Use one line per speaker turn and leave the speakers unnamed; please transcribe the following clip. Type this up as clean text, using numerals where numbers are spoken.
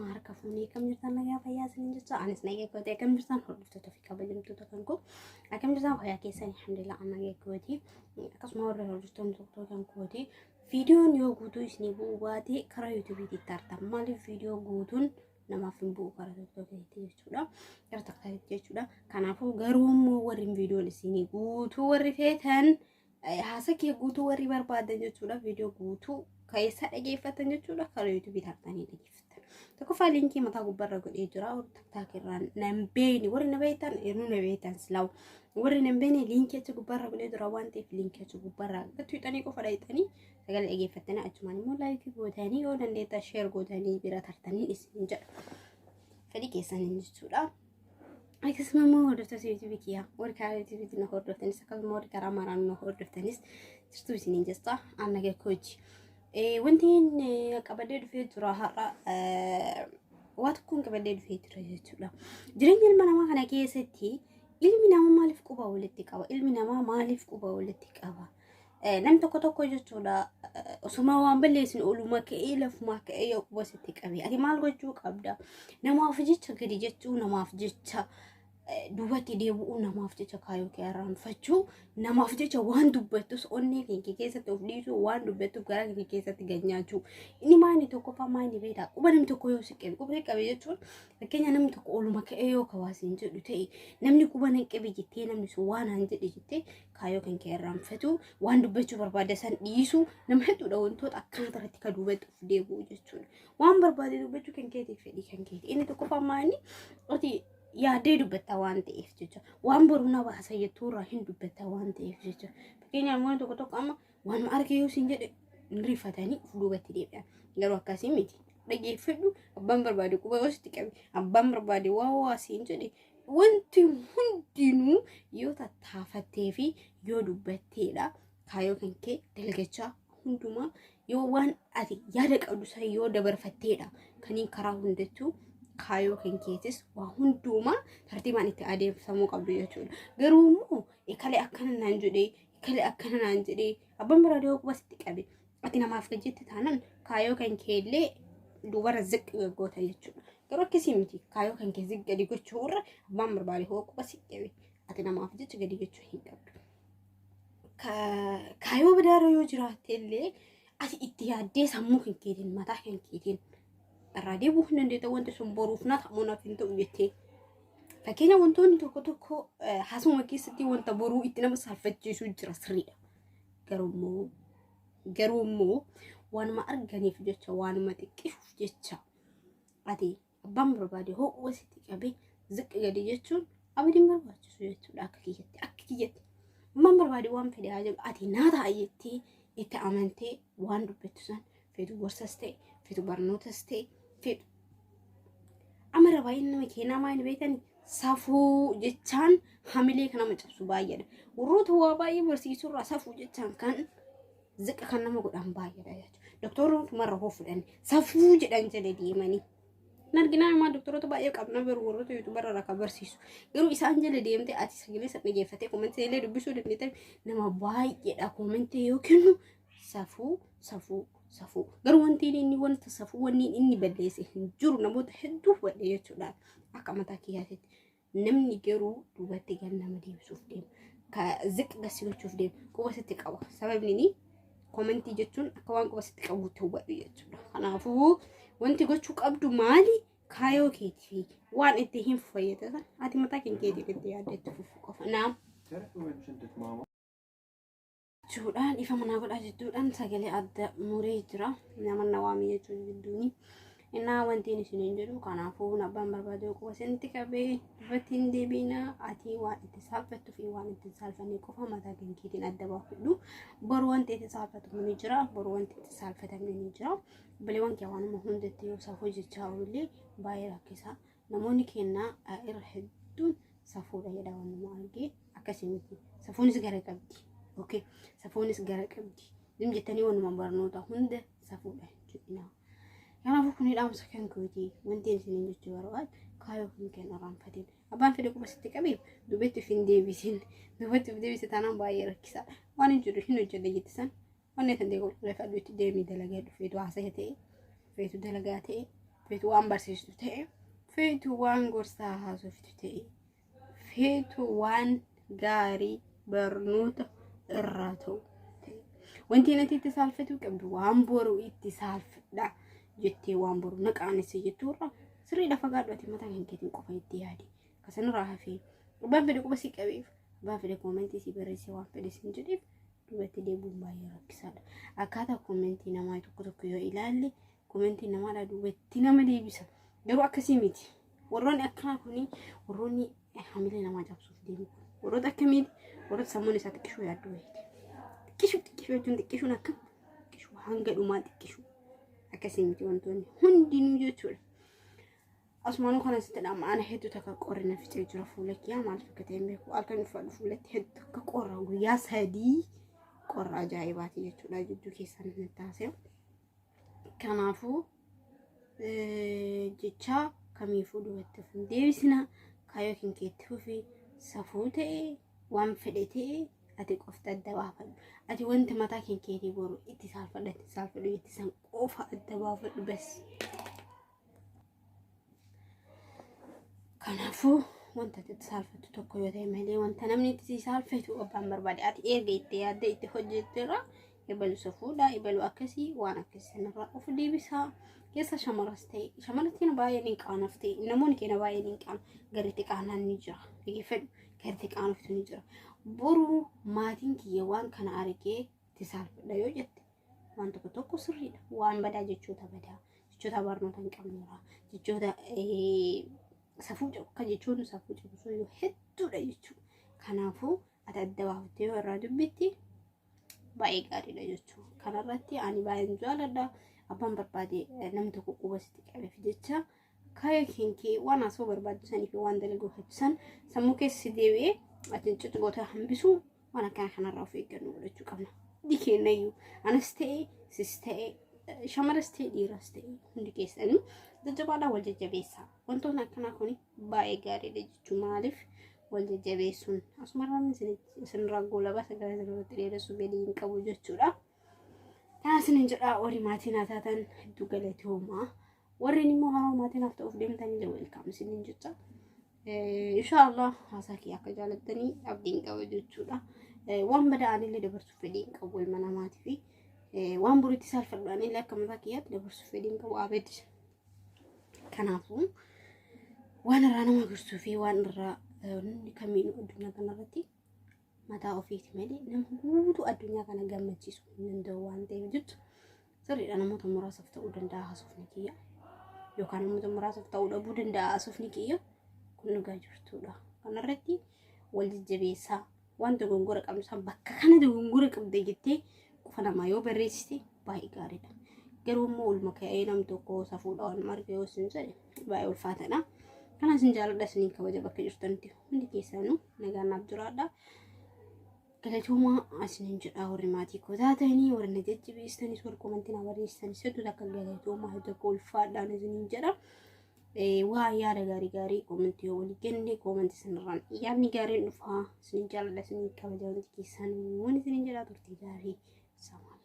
Ashamaa harka fuunee akkam jirtan nagaa fayyaa isiniin jecha anis nagaa kooti akkam jirtan hordoftoota fi kabajamtoota kan koo akkam jirtan fayyaa keessan alhamdulillah an nagaa kooti akkasuma warra hordoftoonni tokko kan kooti viidiyoon yoo guutuu isinii bu'uu baate karaa yuutuubiitti tartan maaliif viidiyoo guutuun namaaf hin bu'u karaa tokkotti jechuudha gara tokkotti jechuudha kanaafuu garuu immoo warri viidiyoon isinii guutuu warri feetan haasa kee guutuu warri barbaadan jechuudha viidiyoo guutuu keessa dhageeffatan jechuudha karaa yuutuubii taatanii dhageeffatan. Tokkoffaa liinkii mataa gubbarra godhee jira tiktaak irraan nan beeyne warri na beektan yeroo na beektan silaawu warri nan beekne liinkii achi gubbarra godhee jira waan ta'eef liinkii achi gubbarra gatti hixanii qofa dhayxanii sagalee dhageeffattanii achumaan immoo laayikii gootanii yoo dandeettan sheer gootanii bira tartanii isin jedha fedhii keessaniin jechuudha. Akkasuma immoo hordoftoota yuutuubii kiyyaa warri karaa yuutuubiitiin na hordoftanis akkasuma warri karaa maraan na hordoftanis jirtuu isiniin jecha anna gakkooji. Wanti inni qabadee dhufee jira har'a waa tokkoon qabadee dhufee jira jechuudha. Jireenya ilma namaa kana keessatti ilmi namaa maaliif quba walitti qaba? Ilmi namaa maaliif quba walitti qaba? Namni tokko tokko jechuudha osuma waan balleessin oluma ka'ee lafuma ka'ee yoo quba sitti qabe ati maal gochuu qabda? Namaaf jecha gadi jechuu, namaaf jecha duubatti deebi'uu, namaaf jecha kaayyoo kee irraanfachuu, namaaf jecha waan dubbattus onnee kee keessatti of dhiisuu, waan dubbattuuf garaa kee keessatti gad nyaachuu. Inni maali tokkoffaa maali beektaa? Quba namni tokko yoo si qabe, quba si qabe jechuun fakkeenya namni tokko oluma ka'ee yoo kawaasiin jedhu ta'e namni quba nan qabe jettee namni sun waan aan jedhe jettee kaayyoo kan kee irraanfatu waan dubbachuu barbaade san dhiisu nama hedduudha wantoota akkana irratti kan duubatti of deebi'u jechuudha. Waan barbaade dubbachuu kan keetiif fedhii kan keeti. Inni tokkoffaa maali? Ati yaaddee dubbatta waan ta'eef jecha. Waan boru na baasa jettuu irraa hin dubbatta waan ta'eef jecha. Fakkeenyaaf namoonni tokko tokko amma waan arge yoo siin jedhe hin rifatanii of duubatti deebi'an. Garuu akkasii miti. Dhageeffadhu abbaan barbaade quba yoo sitti qabe abbaan barbaade waa waa siin jedhe wanti hundinuu yoo tattaafattee fi yoo dubbatteedha kaayyoo kan kee dalgachaa hundumaa yoo waan ati yaada qabdu san yoo dabarfatteedha kaniin karaa hundattuu kaayyoo kan keetis waa hundumaa tartiibaan itti adeemsifamuu qabdu jechuudha. Garuu immoo ekalee akkana naan jedhee ekalee akkana naan jedhee abbaan biraa yoo quba sitti qabe ati namaaf gajjette taanan kaayyoo kan keellee duubara ziqqi gaggoota jechuudha. Garuu akkasii miti kaayyoo kan kee ziq gadi gochuu irra abbaan barbaade hoo quba si qabe ati namaaf jecha gadi gochuu hin qabdu. Kaayyoo badaara yoo jiraatte illee ati itti yaaddee sammuu kan keetiin mataa kan keetiin irraa deebi'uu hin dandeetta wanti sun boruuf na ta'uu naaf hin ta'u jettee. Fakkeenya wantoonni tokko tokko haasuma keessatti wanta boruu itti nama saalfachiisu jira sirriidha. Garuu garuu immoo waanuma arganiif jecha waanuma xiqqishuuf jecha ati abbaan barbaade ho'uwa sitti qabee ziqqi gadi jechuun abadiin barbaachisu jechuudha akka kiyyatti akka kiyyatti abbaan barbaade waan fedhe haa jedhu ati naa ta'a jettee itti amantee waan dubbattu san feetu gorsas ta'e feetu barnootas ta'e feetu amara baay'een nama keenyaa maal beekani safuu jechaan hamilee kan nama cabsu baay'eedha. Warroota waa baay'ee barsiisurraa safuu jechaan kan ziqa kan nama godhan baay'eedha jechuudha. Doktoroota marra hoo fudhan safuu jedhan jala deemanii. Hin arginaa himaa doktoroota baay'ee qabna garuu warroota yuutuubarra irraa kan barsiisu. Garuu isaan jala deemtee ati sagalee sana dhageeffatee komentii illee dubbisuu dandeette nama baay'eedha komentii yoo kennu safuu safuu safuu. Garuu wanti inni wanta safuu wanni inni balleesse hin jiru namoota hedduu hubadhe jechuudha. Akka mataa kiyyaatitti. Namni garuu duubatti gan nama deebisuuf deema. Ka ziq gasi gochuuf deema. Quba sitti qaba. Sababni inni komentii jechuun akka waan quba sitti qabuutti hubadhu jechuudha. Kanaafuu wanti gochuu qabdu maali? Kaayoo keetii fi waan itti hin fayyadatan ati mataa kan keetiin itti yaadde itti fufuu qofa. Naam. Jechuudhaan ifa manaa godhaa jechuudhaan sagalee adda muree jira. Nama na waamee jechuun gidduuni. Innaa wanti inni isiniin jedhu kanaafuu abbaan barbaade quba isinitti qabee dubbatti hin deebiina ati waan itti saalfattuu fi waan itti hin saalfanne qofa mataa kan keetiin adda baafadhu. Boru wanti itti saalfatamu ni jira. Boru wanti itti saalfatamne ni jira. Obboleewwan kee waanuma hundatti yoo safuu jechaa oollee baay'ee rakkisaa. Namoonni kennaa irra hedduun safuudha jedha waan nama argee akkasii miti. Safuunis gara qabdi. Okay. Safuunis gara qabdi. Nim jettanii waanuma barnoota hunda safuudha jechuudha. Kanaafuu kun dhaamsa kan kooti wanti isiniin jechuu barbaadu kaayyoo kan kennu irraanfatiin. Abbaan fedhe quba sitti qabee duubatti of hin deebisin. Duubatti of deebise taanaan baay'ee rakkisaadha. Waan hin jiru hin hojjedhe jette san Onnee tan ta'e qulqulleeffadhu itti deemii dalagaa feetu haasaya ta'e feetu dalagaa ta'e Feetu waan barsiistu ta'e, feetu waan gorsaa haasoftu ta'e, feetu waan gaarii barnoota irraa ta'u ta'e. Wanti nati itti saalfatuu qabdu waan boru itti saalfadha jettee waan boru na qaanesse jettu irraa sirriidha fagaadhu ati mataa kan keetiin qofa itti yaadi. Kasanirraa hafee abbaan fedhe quba si qabeef abbaan fedhe koomentii si barreessee waan fedhe sin jedheef duubatti deebi'uun baay'ee rakkisaadha. Akkaataa koomentii namaa tokko tokko yoo ilaalle koomentii namaadhaa duubatti nama deebisa. Garuu akkasii miti. Warroonni akkanaa kuni warroonni hamilee namaa cabsuuf deemu. Warroota akkamiiti? Warroota sammuun isaa xiqqishuu yaaddu wayiiti. Xiqqishuu xiqqishuu jechuun xiqqishuun akkam xiqqishuu hanga dhumaa xiqqishuu. Akkasii miti wantoonni hundinuu jechuudha. Asumaanuu kana sitti dhama ana hedduu takka qorri na fixee jira fuula kiyyaa maaliif akka ta'e hin beeku halkan uffadhu fuulatti hedduu takka qorra guyyaa 3 qorra ajaa'ibaati jechuudha jidduu keessan hin taasise. Kanaafuu jecha kamiifuu duubatti of hin deebisina kaayyoo kan keetti fufi safuu ta'e waan fedhe ta'e ati qofti adda baafadhu. Ati wanti mataa kan keetii boru itti saalfadha itti saalfadhu itti san qofa adda baafadhu bas. Kanaafuu wanta ati itti saalfattu tokko yoo ta'e malee wanta namni itti si saalfatu abbaan barbaade ati erga itti yaadde itti hojjetteerra ebalu safuudha ebalu akkasii waan akkasii sanarraa of deebisaa keessa shamaras ta'e shamarattiin baay'een hin qaanofte namoonni keenya baay'een hin qaanu garitti qaanaan ni jira dhaggeeffadhu garitti qaanoftu ni jira boruu maatiin kiyya waan kana argee itti saalfadha yoo jette waan tokko tokko sirriidha waan badaa jechoota badaa jechoota barnoota hin qabneera jechoota safuu cabu kan jechoonni safuu cabsu yoo hedduudha jechuudha kanaafuu ati adda baafattee yoo irraa dubbitti baay'ee gaariidha jechuudha kanarratti ani baay'een jaaladha abbaan barbaade namni tokko quba sitti qabeef jecha kaayyoo kenkee waan haasoo barbaaddu sanii fi waan dalaguu feetu san sammuu keessa si deebi'ee ati ciccgoota hambisuu waan akkana kanarraa of eeggannoo godhachuu qabna. Hundi keenyayyuu anas ta'e sis ta'e shamaras ta'e dhiiras ta'e hundi keessanii jajjabaadhaan wal jajjabeessaa. Wantoonni akkanaa kun baay'ee gaariidha jechuun maaliif wal jajjabeessuun asumarraan isinirraa goolabaa sagalee isinirratti dheeressuu fedhii hin qabu jechuudha. Kana isinin jedhaa warri maatii naa taatan hedduu galatoomaa. Warreen immoo haroo maatii naaf ta'uuf deemtanii illee welkaam isinin jecha. Inshaallah haasaa kiyya akka jaalattanii abdiin qaba jechuudha. Waan badaa anillee dabarsuuf fedhii hin qabu ilma namaatii fi waan boritti saalfadhu anillee akka mataa kiyyaatti dabarsuuf fedhii hin qabu abed. Kanaafuu waan irraa nama gorsuu fi waan irraa namni kamiinuu addunyaa kanarratti mataa ofiiti malee nama guutuu addunyaa kana gammachiisuu hin danda'u waan ta'eef jecha sirriidha namoota muraasaaf ta'uu danda'a haasofni kiyya yookaan namoota muraasaaf ta'uu dhabuu danda'a haasofni kiyya kun dhugaa jirtuudha. Kanarratti wal jajjabeessaa waan dogongora qabnu san bakka kana dogongora qabda jettee qofa namaa yoo barreessite baay'ee gaariidha. Garuu immoo olma ka'ee nam tokko safuudha waan marga yoo isin jedhe baay'ee ulfaataadha. Kana isin jaaladha isiniin kabaja bakka jirtanitti hundi keessanuu nagaan naaf jiraadha. Galatoomaa isiniin jedha warri maatii koo taatanii warri na jajjabeessitanis warri komantii na barreessitanis hedduu takka galatoomaa hedduu takka ulfaadhaan isiniin jedha. Waa yaada gaarii gaarii komantii yoo walii kenne komantii sanarraan yaadni gaariin dhufaa isiniin jaaladha isiniin kabaja hundi keessanuu isiniin jedha turtii gaarii. Salaam.